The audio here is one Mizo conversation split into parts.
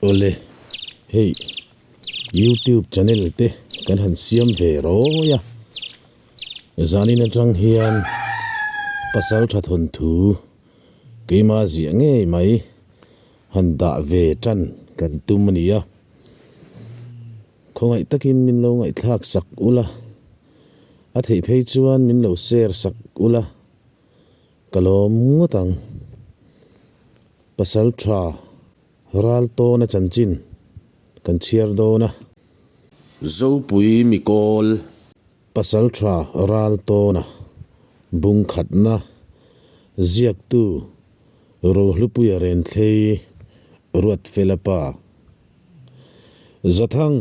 Awle, hei YouTube channel te kan han siam ve rawi a, zanin atang hian pasal tha thawnthu keima ziah ngei mai han dah ve tan kan tum a ni a, khawngaih takin min lo ngaihthlak sak ula, a theih phei chuan min lo share sak ula ka lawm ngawt ang. Pasal tha ral tawna chanchin kan chhiar dawn a. Zopui mikawl pasal tha ral tawna bung khatna ziaktu Rohlupuia Renthlei Ruatfela pa. Zathang,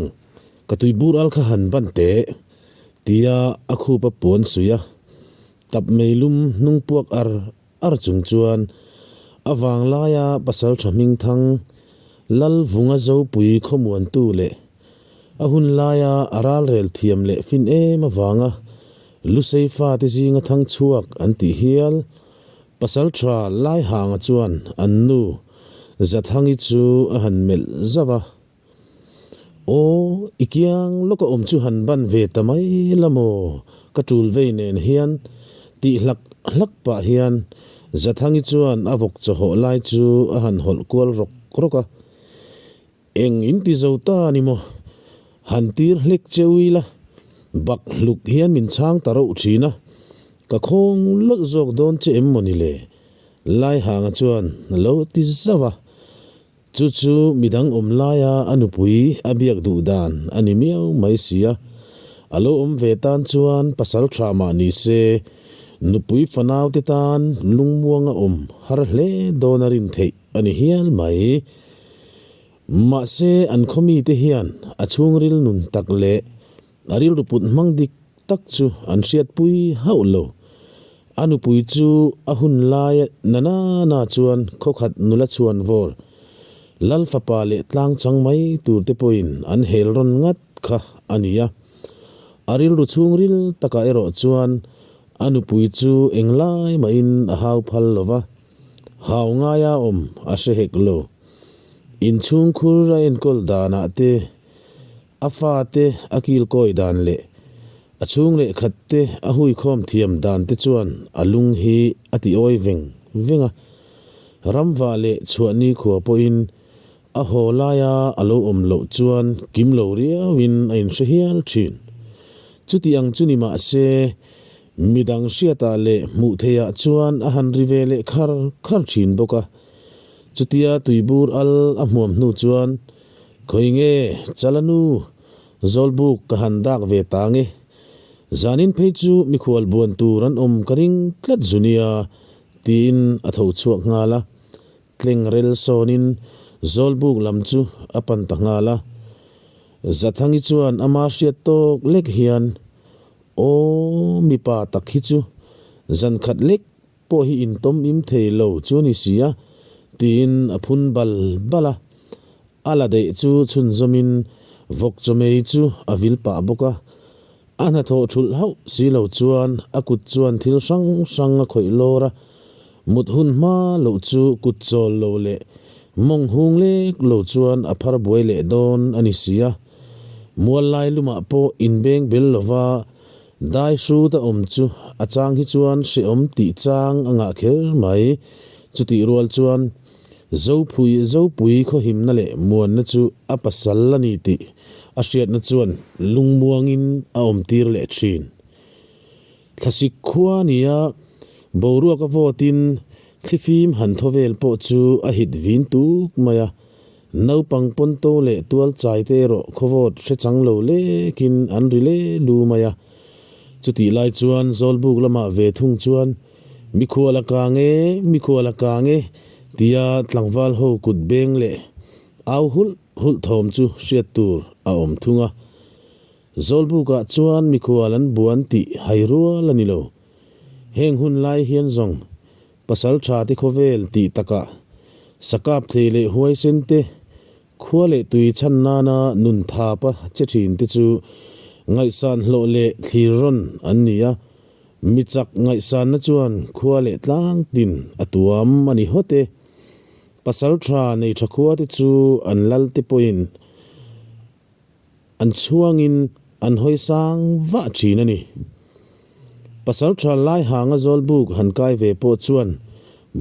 ka tuibur al kha han ban teh, tia a khup a puan suih a, tap meilum hnung puak ar Ar chung chuan a vanglaia pasaltha hmingthang Lalvunga Zopui khawmuantu leh a hun laia a ralrel thiam leh fin em avanga Lusei fate zinga thang chhuak an tih hial pasaltha Laihanga chuan an nu Zathangi chu a han melh zauh a. Aw, i kiang lawka awm chu han ban ve ta mai la maw? Ka tul vei nen hian tih hlak hlak pah hian Zathangi chuan a vawk chawhawh lai chu a han hawlh kual rawk rawk a. Eng in ti zo ta ni maw? Han tir hlek che ui la, bak hluk hian min chhang ta rauh thin a, ka khawng lawlh zawk dawn che em maw ni le? Laihanga chuan a lo ti zauh a. Chu chu midang awm laia a nupui a biak duh dan a ni miau mai si a. A lo awm ve tan chuan pasal tha mah ni se, nupui fanau te tan lungmuanga awm har hle dawn a rin theih a ni hial mai. Mahse an khawmi te hian a chhungril nun tak leh a rilru put hmang dik tak chu an hriatpui hauh lo. A nupui chu a hun lai na na na chuan khawkhat nula chhuan vawr Lal fapa leh tlang chang mai tur te pawhin an hel rawn ngat kha a ni a. A rilru chhungril takah erawh chuan a nupui chu englai mahin a hau phal lo va, hau ngaia awm a hre hek lo. Inchhungkhur a enkawl danah te, A fate a kilkawi dan leh a chhung leh khat te a huikhawm thiam dan te chuan a lung hi a ti awi veng veng a. Ramvah leh chhuahni khua pawhin a haw laia a lo awm loh chuan kim lo riauin a inhre hial thin. Chuti ang chu ni mah se, midang hriatah leh hmuh theihah chuan a han ri ve leh khar khar thin bawk a. Chutia tuibur al a hmuam hnu chuan Khawi nge Chala nu, Zawlbuk ka han dak ve ta nge. Zanin phei chu mikhual buan tur an awm ka ring tlat zu nia, tiin a tho chhuak nghal a. Tleng rel sawnin Zawlbuk lam chu a pan ta nghal a. Zathangi chuan ama hriat tawk lek hian, Aw, mipa tak hi chu zankhat lek pawh hi intawm im thei lo chu a ni si a, tiin a phun bal bal a. A la deih chu chhunzawmin vawk chawmei chu a vil pah bawk a. A hnathawh thulh hauh si lo chuan a kut chuan thil hrang hrang a khawih lawr a, mut hun hma loh chu kut chawl lo leh mawng hung lek lo chuan a phar buai leh dawn a ni si a. Mual lai lumah pawh inbeng bel lova Dai hrut a awm chu a chang hi chuan hrehawm tih chang a ngah kher mai. Chutih rual chuan Zopui Zopui khawhimna leh muanna chu a pasal a ni tih a hriatna chuan lungmuangin a awmtir leh thin. Thlasik khua nia boruak a vawtin thlifim han thaw vel pawh chu a hit vin tuk mai a. Naupang pawnto leh tual chai te erawh khawvawt hre chang lo lekin an ri le lu mai a. Chutih lai chuan Zawlbuk lamah ve thung chuan, Mikhual a kang e, mikhual a kang e, tia tlangval ho kut beng leh au hulh hulh thawm chu hriat tur a awm thung a. Zawlbukah chuan mikhual an buan tih hai rual a ni lo. Heng hun lai hian zawng Pasal tha te khawvel tih takah sakap thei leh huaisen te, khua leh tui chhan nana nun thapa che thin te chu ngaihsan hlawh leh thlir rawn an ni a, mi chak ngaihsanna chuan khua leh tlang tin a tuam a ni hawt e. Pasalṭha nei ṭha khua te chu an lal te pawhin an chhuangin an hawi sang vah ṭhin a ni. Pasalṭha Laihanga Zawlbuk han kai ve pawh chuan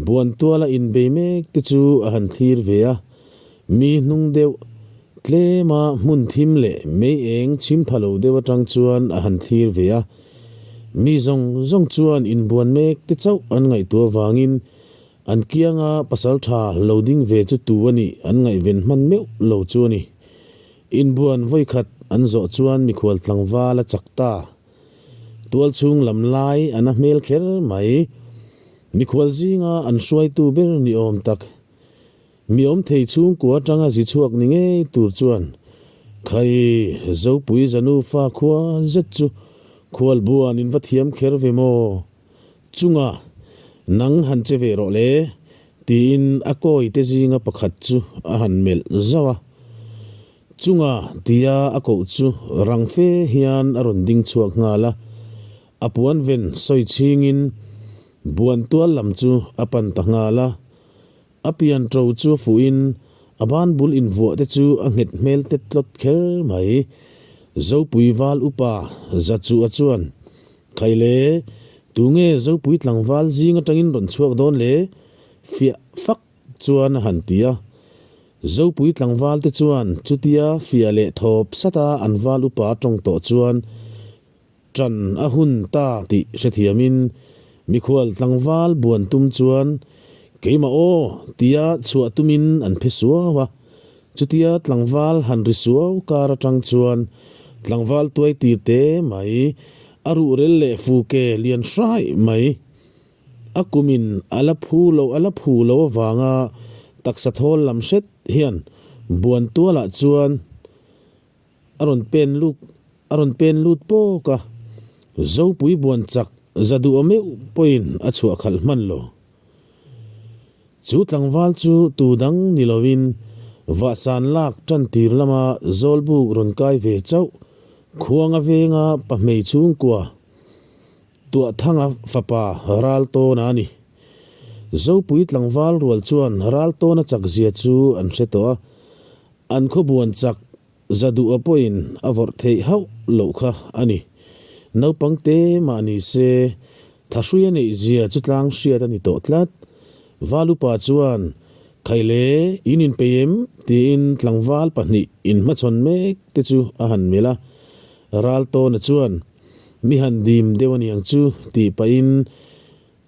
Buantuala inbei mek te chu a han thlir ve a, mi hnung deuh tlema hmun thim leh mei eng chhim pha lo deuh atang chuan a han thlir ve a. Mi zawng zawng chuan inbuan mek te chauh an ngaihtuah vangin An kianga pasaltha lo ding ve chu tu a nih an ngaihven hman meuh lo chu a ni. Inbuan vawikhat an zawh chuan mikhual tlangval a chak ta. Tualchhung lam lai an a hmel kher mai. Mikhual zinga an hruaitu ber ni awm tak. Mi awm thei chhungkua atanga zi chhuak ni ngei tur chuan Khai Zopui Zanufa khua zet chu khualbuan in va thiam kher ve maw? Chunga, Nang han che ve rawh le, tiin a kawi te zinga pakhat chu a han melh zauh a. Chunga tia a koh chu rang fe hian a rawn ding chhuak nghal a, a puan ven sawi chhingin buan tual lam chu a pan ta nghal a. A pian ṭo chu a fuhin a ban bul invuah te chu a nghet hmel tet tlawt kher mai. Zopui val upa Zachuha chuan, Khaile, tunge Zopui tlangval zing aṭangin rawn chhuak dawn le? Fiah fak chuan a han ti a. Zopui tlangval te chuan chutia fiah leh thawp sata an val upa ṭawng tawh chuan, Ṭan a hun ta tih hrethiamin mikhual tlangval buan tum chuan keimah aw tia chhuah tumin an phe suau a. Chutia tlangval han ri suau kar aṭang chuan tlangval tuai tir te mai, a ruhrel leh fuke lian hraih mai, a kumin a la phu lo a la phu lo avanga taksa thawl lam hret hian buan tualah chuan A rawn pen lut a rawn pen lut pawk a, Zopui buan chak za duh meuh pawhin a chhuah khalh hman lo. Chu tlangval chu tu dang ni lovin vahsan lak tan tir lama Zawlbuk rawn kai ve chauh Khuanga venga pahmei chhungkua Tuahthanga fapa Raltawna a ni. Zopui tlangval rual chuan Raltawna chak zia chu an hre tawh a, An khawbuan chak za duh a pawhin a vawrh theih hauh loh kha a ni. Naupang te mah ni se, thahrui a neih zia chu tlang hriat a ni tawh tlat. Valupa chuan, Khaile, in inpeih em? tiin tlangval pahnih inhmachhawn mek te chu a han melh a. Raltawna chuan, Mi han dim deuh a niang chu, tih pahin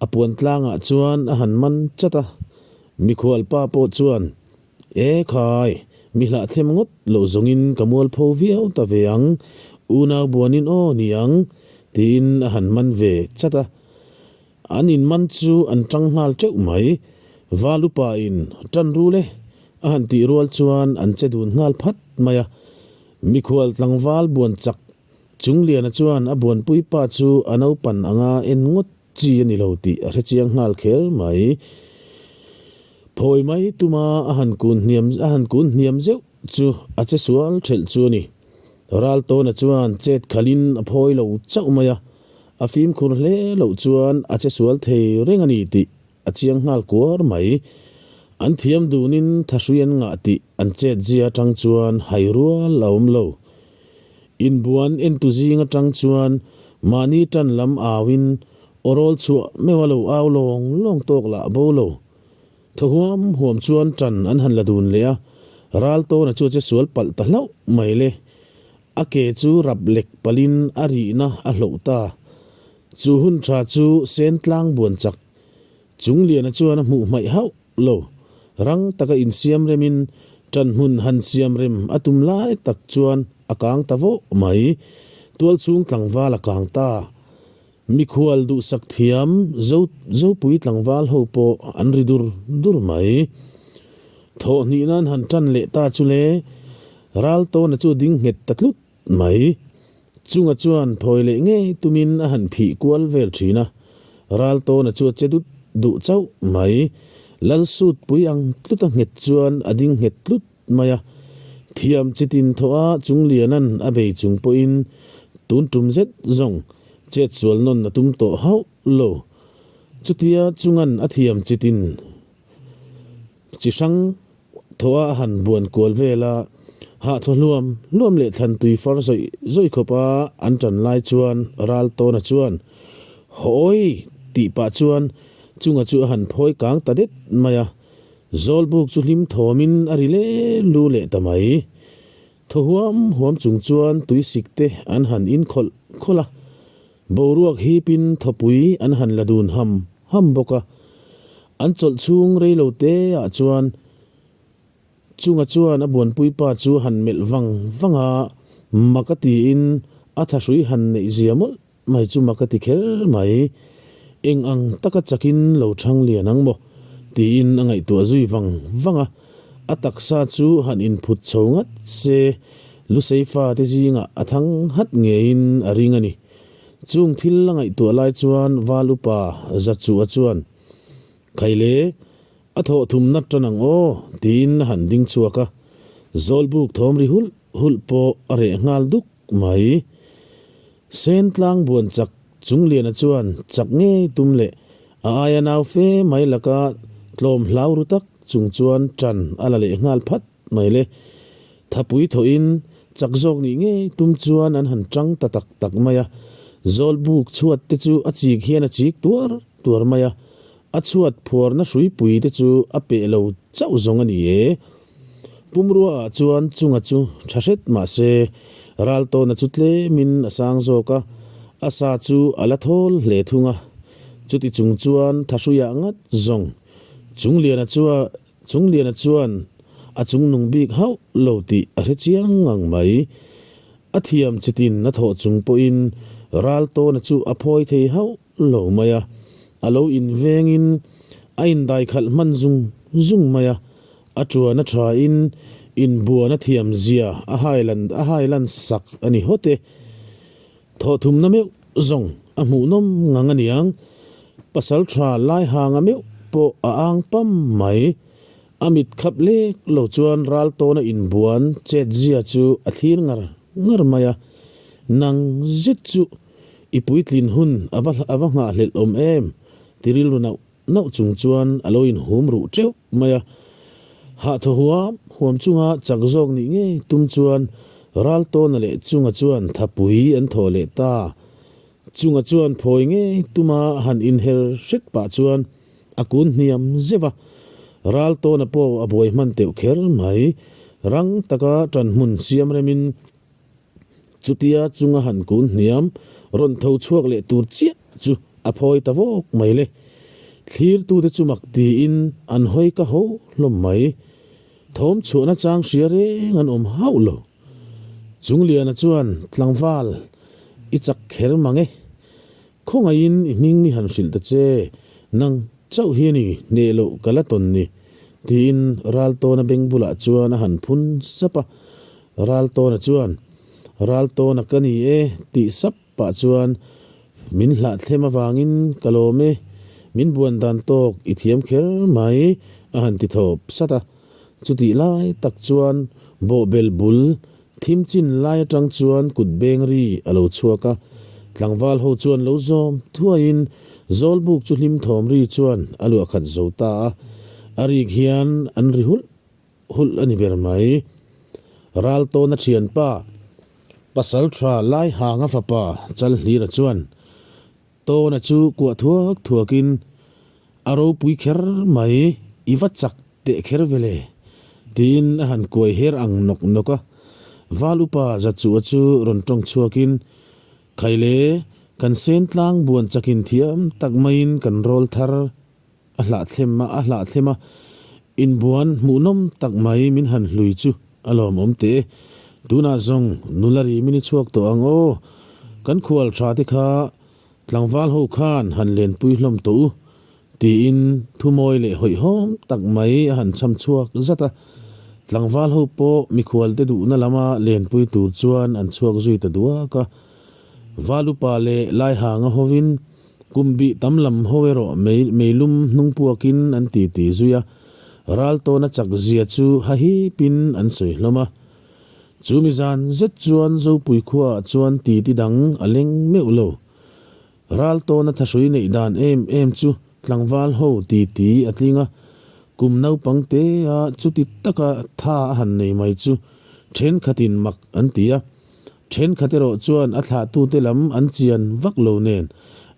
a puan tlangah chuan a han man chat a. Mikhualpa pawh chuan, E khai, mi hlahthlem ngawt loh zawngin ka mualpho viau ta ve ang, unau buanin aw ni ang, tiin a han man ve chat a. An inman chu an tang nghal teuh mai. Val upa in tan rul e, a han tih rual chuan an che dun nghal phat mai a. Mikhual tlangval buan chak Chungliana chuan a buanpui pa chu a naupan anga en ngawt chi a ni lo tih a hrechiang nghal kher mai. Phawi mai tuma a han kun hniam a han kun hniam zeuh chu a che sual thelh chu a ni. Raltawna chuan chet khalhin a phawi lo chauh mai a, a fimkhur hle loh chuan a che sual thei reng a ni tih a chiang nghal kuar mai. An thiam dunin thahrui an ngah tih an chet zia atang chuan hai rual a awm lo. Inbuan entu zing atang chuan mahni tan lam auin Aw rawl chhuah meuh a lo au lawng lawng tawk lah bo lo. Thaw huam huam chuan tan an han la dun leh a, ral tawna chu a che sual palh ta hlauh mai le. A ke chu rap lek palhin a rihna a hloh ta. Chu hun tha chu Sentlang buan chak Chungliana chuan a hmuh hmaih hauh lo. Rang taka insiam remin tan hmun han siam rem a tum lai tak chuan a kang ta vawh mai. Tualchhung tlangval a kang ta. Mikhual duhsak thiam Zo Zopui tlangval ho pawh an ri dur dur mai. Thawh hnih nan han tan leh ta chu le, Raltawna chu a ding nghet ta tlut mai. Chunga chuan phawi leh ngei tumin a han phih kual vel thin a, Raltawna chu a che dut duh chauh mai. Lal sut pui ang tlut a nghet chuan a ding nghet tlut mai a, thiam chi tin thawh a Chungliana'n a bei chung pawhin tun tum zet zawng chet sual nawn a tum tawh hauh lo. Chutia Chunga'n a thiam chi tin. Chi hrang thaw a han buan kual vel a, hah thaw hluam hluam leh thlan tui far zawih zawih khawp a an tan lai chuan Raltawna chuan Hawi! tih pah chuan chunga chu a han phawi kang ta det mai a, Zawlbuk chu hlim thawmin a ri le lu leh ta mai. Thaw huam huam chung chuan tuisik te an han inkhawlh khawlh a, boruak hipin thawpui an han la dun ham ham bawk a. An chawlh chhung rei lo te ah chuan chunga chuan a buanpui pa chu han melh vang vang a, mak a tiin a thahrui han neih zia mawlh mai chu mak a ti kher mai. Eng ang taka chakin lo chhang lian ang maw? tiin a ngaihtuah zui vang vang a. A taksa chu han inphut chho ngat se, Lusei fate zingah a thang hat ngeiin a ring a ni. Chung thil a ngaihtuah lai chuan Val upa Zachuha chuan, Khaile, a thawh thumna tan ang aw, tiin a han ding chhuak a. Zawlbuk thawm ri hulh hulh pawh a reh nghal duk mai. Sentlang buan chak Chungliana chuan chak ngei tum leh a aia nau fe mai laka tlawm hlau ru tak chung chuan tan a la leh nghal phat mai le. Thapui thawhin chak zawk nih ngei tum chuan an han tang ta tak tak mai a. Zawlbuk chhuat te chu a chik hian a chik tuar tuar mai a, a chhuat phuarna hruipui te chu a peh lo chauh zawng a ni e. Pumrua ah chuan chunga chu tha hret mah se, Raltawna chu tlemin a sang zawk a, a sa chu a la thawl hle thung a. Chuti chung chuan Thahruiah ngat zawng Chungliana chua Chungliana chuan a chungnung bik hauh lo tih a hre chiang ngang mai. A thiam chitin a thawh chung pawhin Raltawna chu a phawi thei hauh lo mai a, a lo invengin a indaikhalh hman zung zung mai a, a tuan a thain inbuan a thiam zia a hailan a hailan sak a ni hawt e. Thawhthumna meuh zawng a hmuhnawm ngang a niang, pasal tha lai hanga meuh pawh a ang pam mai. A mit khap lek lo chuan ral tawna inbuan chet zia chu a thlir ngar ngar mai a, nang zet chu I puitlin hun a va a va nghahhlelh awm em? Ti rilru nauh nauh chung chuan a lo inhum ruh teuh mai a. Hahthaw huam huam chunga chak zawk nih ngei tum chuan Raltawna leh Chunga chuan thapui an thawh leh ta. Chunga chuan phawi ngei tuma han inher hret pah chuan a kun hniam zeuh a. Raltawna pawh a buai hman teuh kher mai. Rang taka ṭanhmun siam remin Chutia chunga han kun hniam rawn tho chhuak leh tur chiah chu a phawi ta vawk mai le. Thlirtute chu mak tiin an hawi ka ho hlawm mai. Thawm chhuahna chang hria reng an awm hauh lo. Chungliana chuan tlangval i chak kher mang e. Khawngaihin i hming mi han hrilh ta che, nang chauh hi a ni hneh loh ka la tawn ni, tiin Raltawna beng bulah chuan a han phun sap a. Raltawna chuan, Raltawna ka ni e, tih sap pah chuan, Min hlahthlem avangin ka lawm e, min buan dan tawk i thiam kher mai, a han ti thawp sat a. Chutih lai tak chuan bawhbel bul Thim chin lai atang chuan kut beng ri a lo chhuak a, tlangval ho chuan lo zawm thuaiin Zawlbuk chu hlim thawm ri chuan a luah khat zo ta a, a rik hian an ri hulh hulh a ni ber mai. Raltawna thianpa, pasal tha Laihanga fapa Chalhlira chuan Tawna chu kuah thuak thuakin a ropui kher mai, i va chak teh kher ve le, tiin a han kuai her ang nawk nawk a. Val upa Zachuha chu rawn tawng chhuakin, Khaile, kan sen tlang buan chakin thiam tak maiin kan rawl thar A hlahthlem a, a hlahthlem a, inbuan hmuhnawm tak mai min han hlui chu a lawmawm teh e. Tunah zawng nula ri min i chhuak tawh ang aw. Kan khual tha te kha tlangval ho khan han lenpui hlawm tawh u, tiin thumawi leh hawihhawm tak mai a han chham chhuak zat a. Tlangval ho pawh mikhual te duhna lama lenpui tur chuan an chhuak zui ta duak a. Valupa leh Laihanga hovin Kum bih tam lam ho erawh mei meilum hnung puakin an ti ti zui a, ral tawna chak zia chu hahipin an sawi hlawm a. Chu mi zan zet chuan Zopui khuaah chuan ti ti dang a leng meuh lo. Ral tawna thahrui neih dan em em chu tlangval ho ti ti a tling a. Kum naupang tea chuti taka tha a han nei mai chu thenkhatin mak an ti a. Thenkhat erawh chuan a thlahtute lam an chian vak lo nen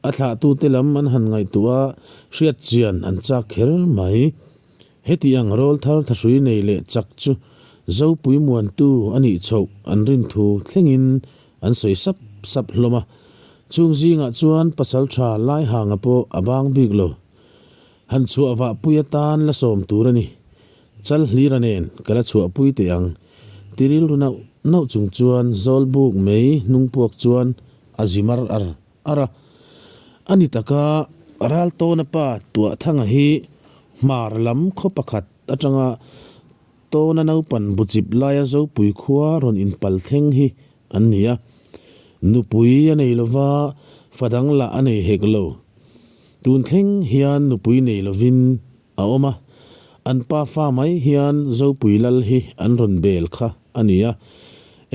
a thlahtute lam an han ngaihtuah a, hriat chian an chak kher mai. Heti ang rawl thar thahrui nei leh chak chu Zopui muantu a nih chhoh an rin thu thlengin an sawi sap sap hlawm a. Chung zingah chuan pasaltha Laihanga pawh a bang bik lo. Han chhuah vahpui atan la sawm tur a ni. Chal hlira nen ka la chhuahpui teh ang. Ti rilru nauh nauh chung chuan Zawlbuk mei hnung puak chuan a zi mar ar ar a. A ni taka Raltawna pa Tuahthanga hi hmar lam khaw pakhat atanga Tawna naupan buchip laia Zopui khua rawn inpal thleng hi an ni a. Nupui a nei lova, fa dang lah a nei hek lo. Tun thleng hian nupui nei lovin a awm a, an pa fa mai hian Zopui Lal hi an rawn bel kha a ni a.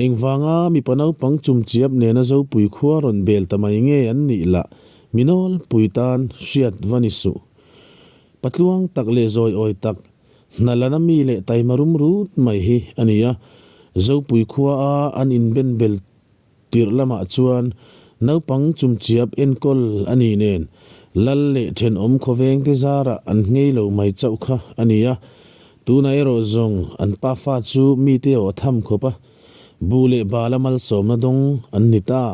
Engvanga mipa naupang chumchiap nena Zopui khua rawn bel ta mai nge an nih lah mi nawlpui tan hriat va ni suh. Patluang tak leh zawiawi tak, hnalana mi leh taima rum rut mai hi a ni a. Zopui khua a an inben bel Tirh lamah chuan naupang chumchiap enkawl a ni nen, lal leh thenawm khawvengte zarah an nghei lo mai chauh kha a ni a. Tunah erawh zawng an pafa chu mite aw tham khawp a, buh leh bala malsawmna dawng an ni ta.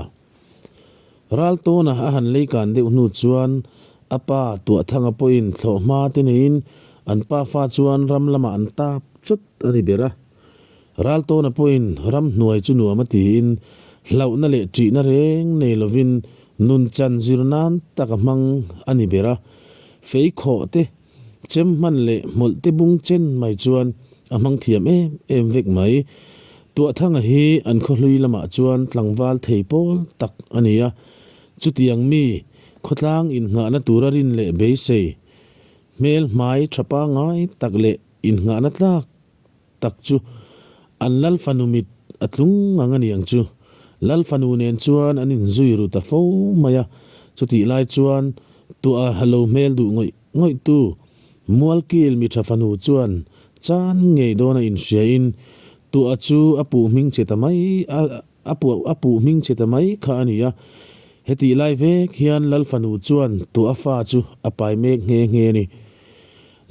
Raltawna a han leikan deuh hnu chuan a pa Tuahthanga pawhin thlawhhma te neiin an pafa chuan ram lamah an tap chawt a ni ber a. Raltawna pawhin ramhnuai chu nuam a tiin hlauhna leh ṭihna reng nei lovin nunchan zir nan tak a hmang a ni ber a. Fei khawh te, chem hman leh hmawlh te bung chen mai chuan a hmang thiam em em vek mai. Tuahthanga hi an khawhlui lamah chuan tlangval thei pawl tak a ni a. Chutiang mi, khawtlang innghahna tura rin leh beisei, hmel hmai tha pangngai tak leh innghahna tlak tak chu an Lal fanu mit a tlung ngang a ni ang chu. Lal fanu nen chuan an inzui ru ta fo mai a, chutih lai chuan tuah a lo hmel duh ngawih ngawih tu Mualkil mi tha fanu chuan chan ngei dawn a inhria in tuah chu a puh hming che ta mai a a puah a puh hming che ta mai kha a ni a. Hetih lai vek hian Lal fanu chuan tuah a fa chu a pai mek nghe nghe a ni.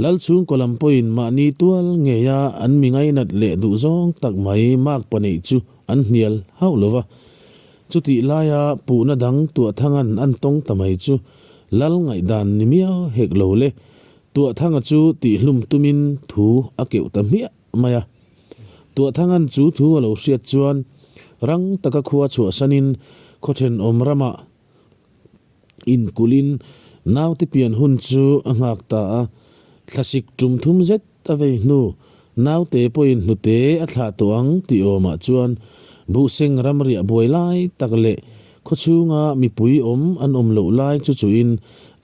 Lal chhungkaw lam pawhin mahni tual ngeia an mi ngainat leh duh zawng tak mai mark pahnih chu an hnial hauh lo va. Chutih laia puhna dang Tuahthanga'n an tawng ta mai chu Lal ngaihdan ni miau hek lo le. Tuahthanga chu tihhlum tumin thu a keuh ta hmiah mai a. Tuahthanga'n chu thu a lo hriat chuan rang taka khua chhuahsanin khaw thenawm ramah Inkulhin naute pian hun chu a nghak ta a, thlasik tum thum zet a vei hnu, naute pawhin hnute a thlah tawh ang tih awmah chuan buhseng ramriah buai lai tak leh khawchhunga mipui awm an awm loh lai chu chuhin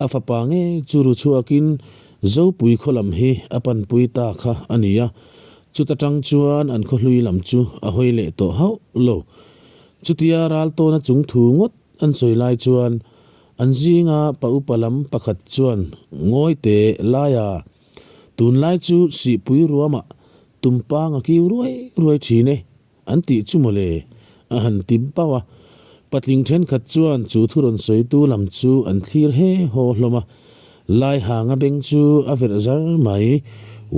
a fapa ngei chu ru chhuakin Zopui khaw lam hi a panpui ta kha a ni a, chuta tang chuan an khawhlui lam chu a hawi leh tawh hauh lo. Chutia Raltawna chung thu ngawt An sawi lai chuan an zinga pa upa lam pakhat chuan ngawi teh laia tunlai chu sihpui ruamah tumpang a kiu ruai ruai thin e an tih chu mawle a han ti bauh a. Patling thenkhat chuan chu thu rawn sawitu lam chu an thlir he haw hlawm a, Laihanga beng chu a verh zar mai.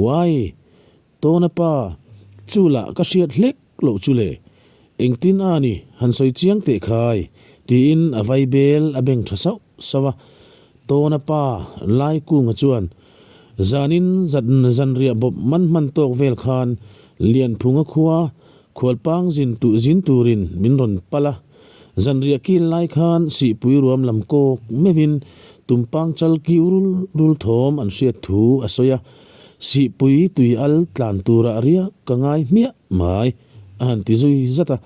Uai! Tawna pa, chu lah ka hriat hlek loh chu le, engtin a ni han sawi chiang teh khai, tiin a vai bel a beng tha sauh sauh a. Tawna pa Laikunga chuan, Zanin zanriah bawp man hman tawk vel khan Lianphunga khua khualpang zin tuh zin turin min rawn pal a. Zanriah kil lai khan sihpui ruam lam kawk meuhin tumpang chal kiu rul rul thawm an hriat thu a sawi a. Sihpui tui al tlan turah riak ka ngai hmiah mai, a han ti zui zat a.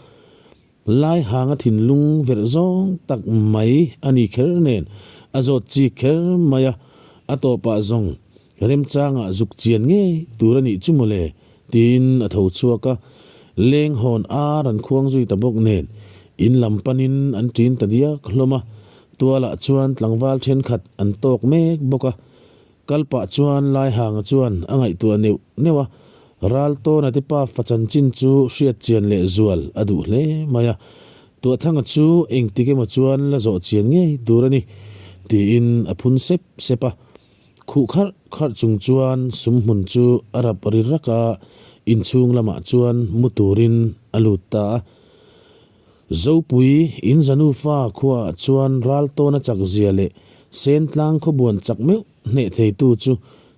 Lai hanga thinlung verh zawng tak mai a ni kher nen a zawt chik kher mai a, a tawpah zawng remchangah zuk chian ngei tur a nih chu mawle tiin a tho chhuak a. Leng hawn ar an khuang zui ta bawk nen in lam panin an ṭin ta diak hlawm a, tualah chuan tlangval ṭhenkhat an tawk mek bawk a. Kal pah chuan Laihanga chuan a ngaihtuah neuh neuh a, Raltawna te pa fa chanchin chu hriat chian leh zual a duh hle mai a, Tuahthanga chu engtik emaw chuan la zawh chian ngei tur a ni, tiin a phun sep sep a. Khuh kharh kharh chung chuan sumhmun chu a rap ri rak a, inchhung lamah chuan mu turin a lut ta a. Zopui in Zanufa khuaah chuan Raltawna chak zia leh Sentlang khawbuan chak meuh hneh theitu chu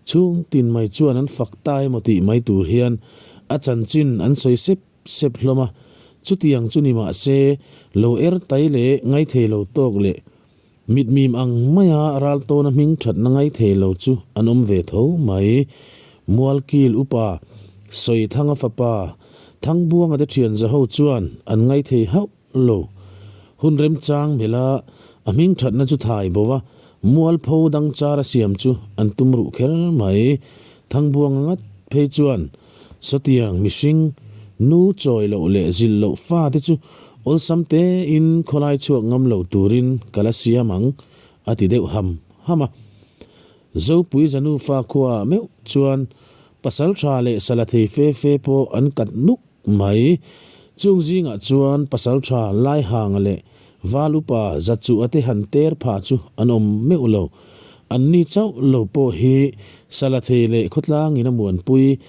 chhung tin mai chuan an fak ta emaw tih mai tur hian a chanchin an sawi sep sep hlawm a. Chutiang chu ni mah se, lo er tai leh ngaithei lo tawk leh Mitmim ang maia Raltawna hming thatna ngai thei lo chu an awm ve tho mai. Mualkil upa Sawithanga fapa Thangbuanga te thian zaho chuan an ngai thei hauh lo. Hun remchang hmela a hming thatna chu thai bo va, mualpho dang chara siam chu an tum ruh kher mai. Thangbuanga ngat phei chuan Sawtiang mihring, nu chawi loh leh zilh loh fate chu awlsam tein khawlai chhuak ngam lo turin ka la siam ang, a ti deuh ham ham a. Zopui Zanufa khuaah meuh chuan pasal tha leh sala thei fe fe pawh an kat nuk mai. Chung zingah chuan pasal tha Laihanga leh Val upa Zachuha te han ter pha chu an awm meuh lo. Anni chauh lo pawh hi Salathei leh khawtlangin a muanpui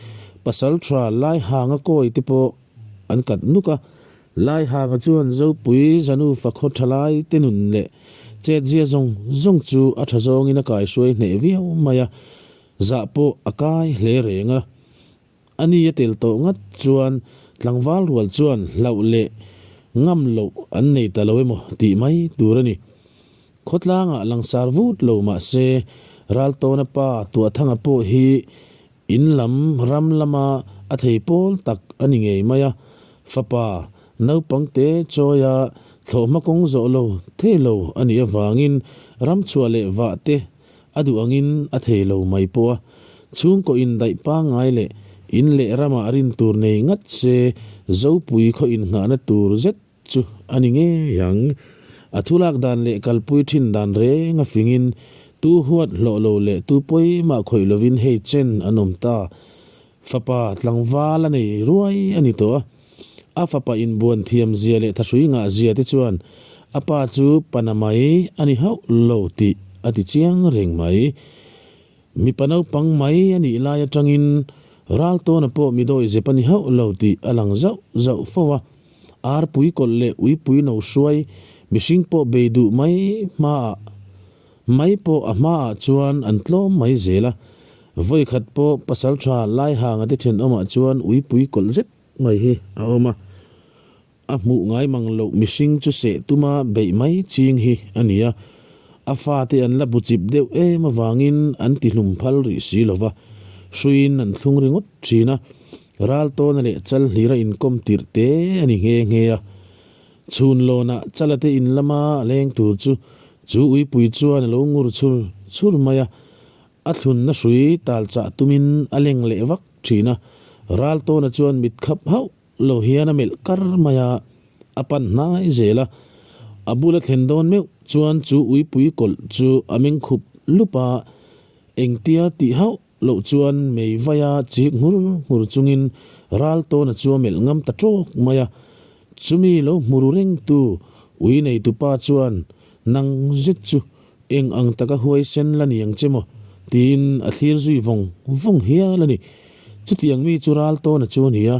pasal tha Laihanga kawi te pawh an kat nuk a. Laihanga chuan Zopui Zanufa khaw tha lai te nun leh chetzia zawng zawng chu a tha zawngin a kaihruai hneh viau mai a, zah pawh a kai hle reng a. A ni a tel tawh ngat chuan tlangval rual chuan hlauh leh ngam loh an nei ta lo emaw tih mai tur a ni. Khawtlangah langsar vut lo mah se Raltawna pa Tuahthanga pawh hi in lam ram lama a thei pawl tak a ni ngei mai a, fapa naupangte chawia thlawhhma kawng zawh lo thei lo a nih avangin ramchhuah leh vah te A duh angin a thei lo mai pawh a, chhungkaw indaih pangngai leh in leh ramah rin tur nei ngat se Zopui khaw innghahna tur zet chu a ni ngei ang. A thulak dan leh kalpui thin dan reng a fingin tu huat hlawh lo leh tu pawimah khawih lovin hei chen an awm ta. Fapa tlangval a nei ruai a ni tawh a. A fapa inbuan thiam zia leh thahrui ngah zia te chuan a pa chu pana mai a ni hauh lo tih a ti chiang reng mai. Mipa naupang mai a nih lai atangin Raltawna pawh mi dawi zep a ni hauh lo tih a lang zauh zauh fo a. Arpui kawlh leh uipui no hruai mihring pawh bei duh mai hmaah mai pawh a hmaah chuan an tlawm mai zel a. Vawikhat pawh pasaltha Laihanga te thenawmah chuan uipui kawlh zet mai hi a awm a, a hmuh ngai mang loh mihring chu seh tuma beih mai ching hi a ni a, a fate an la bu chip deuh em avangin an ti hlum phal rih si lo va, hruiin an thlung ringawt thin a, Raltawna leh Chalhlira inkawm tirh te a ni nghe nghe a. Chhun lawnah Chalate in lama a leng tur chu chu uipui chuan a lo ngur chhur chhur mai a, A thlunna hrui tal chah tumin a leng leh vak thin a, Raltawna chuan mit khap hauh lo hian a melh kar mai a, a pan hnai zel a. A bula thlen dawn meuh chuan chu uipui kawlh chu a meng khup lup a, engtia tih hauh loh chuan mei vaia chik nghur nghur chungin Raltawna chu a melh ngam ta tawk mai a. Chumi lo hmu ru rengtu ui neitupa chuan nang zet chu Eng ang taka huaisen la ni ang che maw? tiin a thlir zui vawng vawng hial a ni. Chutiang mi chu ral tawna chu a ni a,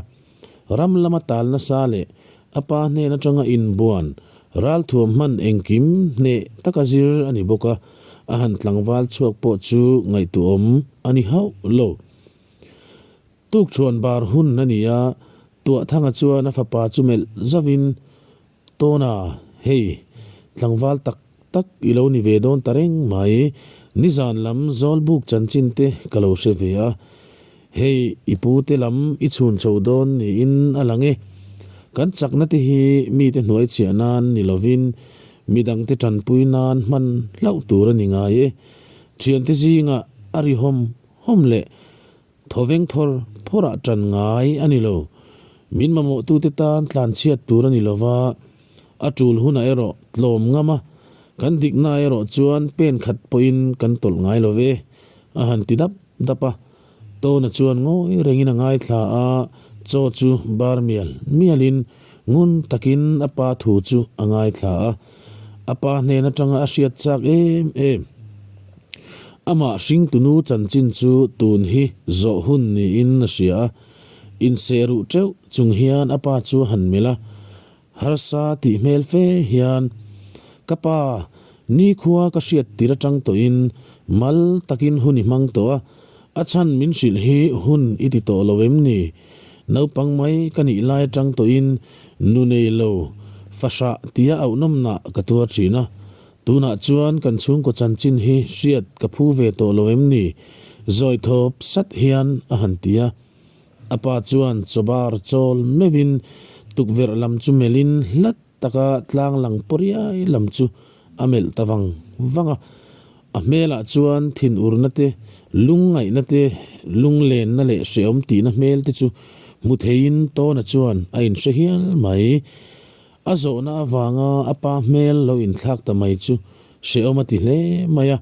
ram lama tal nasa leh a pa hnen atanga inbuan ral thuam hman engkim hneh taka zir a ni bawk a, a han tlangval chhuak pawh chu ngaihtuahawm a ni hauh lo. Tukṭhuan bar hun a ni a, Tuahthanga chuan a fapa chu melh zauhin Tawna, hei, tlangval tak tak i lo ni ve dawn ta reng mai, nizan lam Zawlbuk chanchin te ka lo hre ve a, hei i pu te lam i chhun chho dawn niin a lang e. Kan chakna te hi mite hnuai chhiah nan ni lovin midangte tanpui nan hman hlauh tur a ni ngai e. Thiante zingah a ri hawm hawm leh Thawveng phawr phawrah ṭan ngai a ni lo. Min mamawhtute tan tlanchhiat tur a ni lo va, a ṭul hunah erawh tlawm ngam a, kan dikna erawh chuan pen khat pawhin kan tawlh ngai lo ve. a han ti dap dap a. Tawna chuan ngawi rengin a ngaithla a, chaw chu bar mial mialin ngun takin a pa thu chu a ngaithla a. A pa hnen atanga a hriat chak em em. Amah hringtunu chanchin chu tun hi zawh hun niin a hria a, inseh ruh teuh chung hian a pa chu a han melh a, Harsa tih hmel fe hian, Ka pa, nikhua ka hriat tir atang tawhin mal takin hun i hmang tawh a, a chhan min hrilh hi hun i ti tawh lo em ni? Naupang mai ka nih lai atang tawhin nu nei lo, fahrah tia auhnawmnah ka tuar thin a, tunah chuan kan chhungkaw chanchin hi hriat ka phu ve tawh lo em ni? Zawi thawp sat hian a han ti a. A pa chuan chawbar chawl meuhin tukverh lam chu melhin hlat taka tlang lang pawriai lam chu a melh ta vang vang a. A hmelah chuan thinurna te, lungngaihna te, lunglenna leh hrehawm tihna hmel te chu hmu theiin Tawna chuan a inhre hial mai. A zawhna avanga a pa hmel lo inthlak ta mai chu hrehawm a ti hle mai a.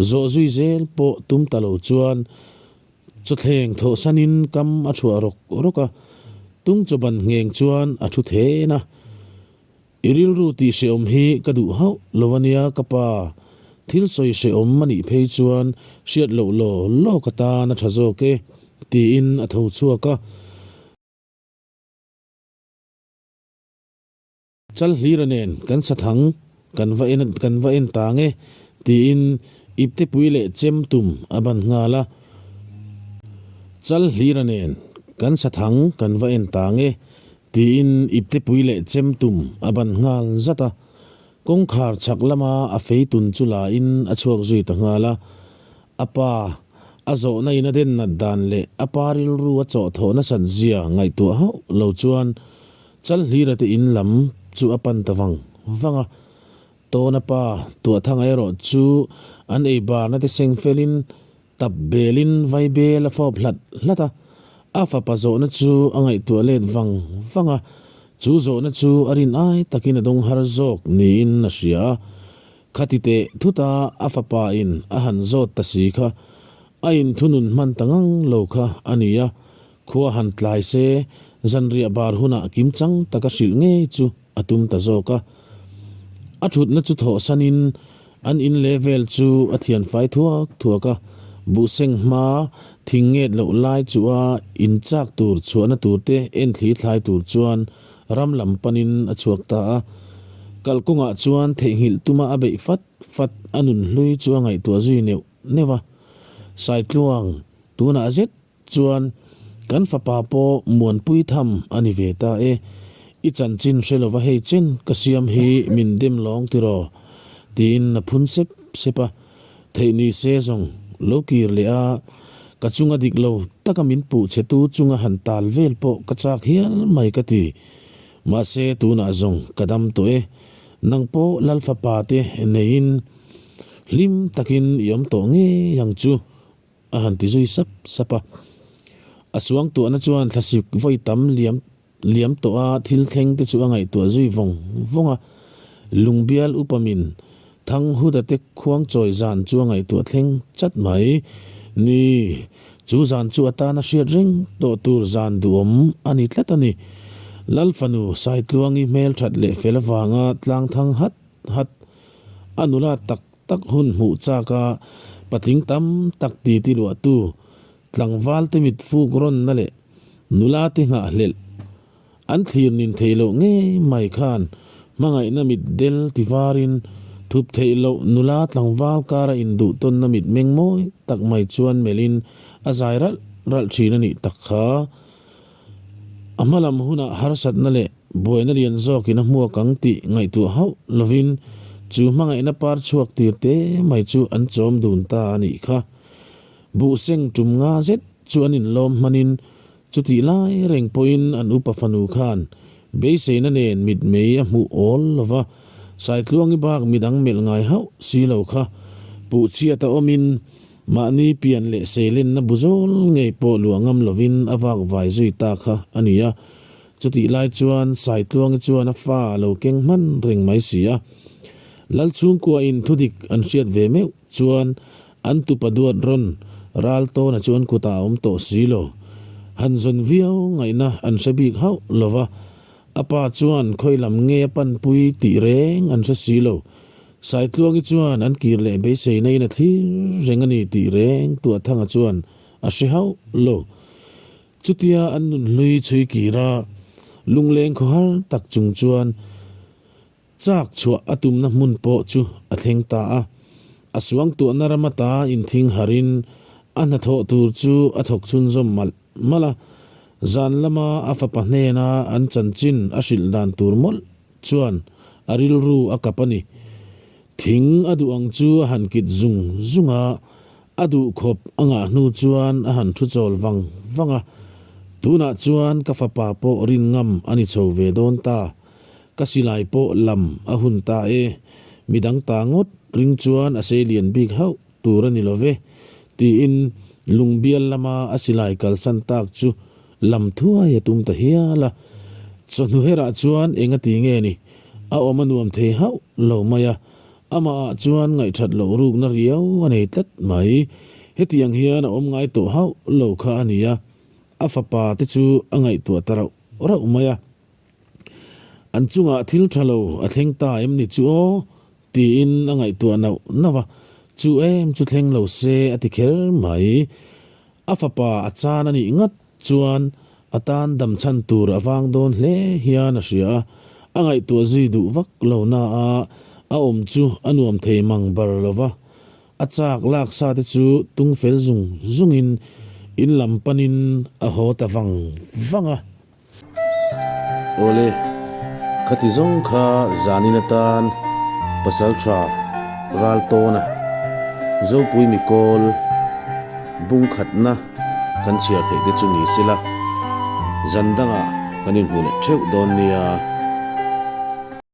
Zawh zui zel pawh tum ta lo chuan Chawthleng thawhsanin kam a chhuah rawk rawk a, tung chawban ngheng chuan a thu then a. I rilru tih hrehawm hi ka duh hauh lo a nia ka pa, thil sawi hrehawm a nih phei chuan hriat loh law law ka tan a tha zawk e, tiin a tho chhuak a. Chalhlira nen kan sathang kan va en kan va en tang e, tiin iptepui leh chem tum a ban nghal a. Chalhlira nen kan sathang kan va en tang e, tiin iptepui leh chem tum a ban nghal zat a. Kawngkhar chhak lama a fei tun chu la in a chhuak zui ta nghal a. A pa, a zawhna in a den nat dan leh a pa rilru a chawhthawh nasat zia ngaihtuah hauh lo chuan Chalhlira te in lam chu a pan ta vang vang a. Tawna pa Tuahthanga erawh chu an ei barna te seng felin tap belin vai bel a fawp hlat hlat a. A fapa zawhna chu a ngaihtuah let vang vang a, chu zawhna chu a rin ai takin a dawng har zawk niin a hria a. Khati teh thuta a fapa in a han zawt ta si kha a inthunun hman ta ngang lo kha a ni a, Khua han tlai se, zanriah bar hunah kimchang taka hrilh ngei chu a tum ta zawk a. A thutna chu thawhsanin an in leh vel chu a thianfai thuak thuak a, buhseng hma thing nget loh lai chu a in chak tur chhuahna turte en thli thlai tur chuan ram lam panin a chhuak ta a. Kalkawngah chuan theihnghilh tuma a beih fat fat a nunhlui chu a ngaihtuah zui neuh neuh a. Saitluang, tunah zet Chuan, kan fapa pawh Muanpui tham a ni ve ta e. I chanchin hre lova hei chen ka siam hi min dem lawng tiraw? Tiin a phun sep sep a. Theih ni se zawng lo kir leh a, ka chunga dik lo taka min puh che tu chunga han tal vel pawh ka chak hial mai ka ti. Mahse tunah zawng ka dam tawh e. Nang pawh Lal fapa te neiin hlim takin i awm tawh ngei ang chu. A han ti zui sap sap a. A suangtuahna chuan thlasik vawi tam liam liam tawh a thil thleng te chu a ngaihtuah zui vawng vawng a. Lungbial upa min Thanghuda te khuangchawi zan chu a ngaihtuah thleng chat mai. Ni, chu zan chu a tana hriat reng tawh tur zan duhawm a ni tlat a ni. Lal fanu Saitluangi hmelthat leh fel avanga tlangthang hat hat a nula tak tak hun hmuh chak a, patling tam tak titi luahtu, tlangvalte mit fuk rawnna leh nula te nghahhlelh an thlir nin theih loh ngei mai khan hmangaihna mit del ti varin thup theih loh nula tlangval kara induh tawnna mit meng mawi tak mai chuan melhin a zai ralh ralh thin a nih tak kha. A hma lam hunah harsatna leh buaina lian zawkin a hmuak ang tih ngaihtuah hauh lovin chu hmangaihna par chhuak tir te mai chu an chawm dun ta a nih kha. Buhseng tum nga zet chu an inlawm hmanin chutih lai reng pawhin an upa fanu khan beiseina nen mitmei a hmuh awl lo va, Saitluangi bak midang melh ngai hauh si lo kha puhchhiat a awmin Mahni pian leh seilenna bu zawl ngei pawh luah ngam lovin a vak vai zui ta kha a ni a. Chutih lai chuan Saitluangi chuan a fa a lo keng hman reng mai si a. Lalchhungkuain thudik an hriat ve meuh chuan An tupa duat rawn ral tawna chu an kutah a awm tawh si lo. Han zawn viau ngaihna an hre bik hauh lo va, a pa chuan khawi lam nge a panpui tih reng an hre si lo. Saitluangi chuan an kir leh beiseina in a thlir reng a ni tih reng Tuahthanga chuan a hre hauh lo. Chutia an nun hlui chhui kir a, lungleng khawhar tak chung chuan chak chhuah a tumna hmun pawh chu a thleng ta a. A suangtuahna ram ata inthing harin a hnathawh tur chu a thawk chhunzawm malh malh a. Zan lama a fapa hnena an chanchin a hrilh dan tur mawlh chuan a rilru a kap a ni. Thing a duh ang chu a han kit zung zung a, a duh khawp a ngah hnu chuan a han thu chawl vang vang a. Tunah chuan ka fapa pawh rin ngam a ni chho ve dawn ta. Ka silai pawh lam a hun ta e. Midang ta ngawt ring chuan a sei lian bik hauh tur a ni lo ve, tiin lungbial lama a silai kalsan tak chu lam thuai a tum ta hial a. Chawhnu herah chuan eng a ti nge ni? A awm a nuam thei hauh lo mai a, amahah chuan ngaihthat loh rukna riau a nei tlat mai. Hetiang hian a awm ngai tawh hauh lo kha a ni a, a fapa te chu a ngaihtuah ta rauh rauh mai a. An chungah thil tha lo a thleng ta em ni chu aw? Tiin a ngaihtuah nauh nauh a, chu em chu thleng lo se a ti kher mai. A fapa a chan a nih ngat chuan a tan dam chhan tur a vang dawn hle hian a hria a, a ngaihtuah zui duh vak lo na a, a awm chu a nuam thei mang bar lo va. A chak lak sa te chu tung fel zung zungin in lam panin a haw ta vang vang a. Awle, khati zawng kha zanin atan Pasaltha Raltawna Zopui Mikawl bungkhatna kan chhiar theih te chu ni sela, zan dangah kan inhmu leh theuh dawn nia.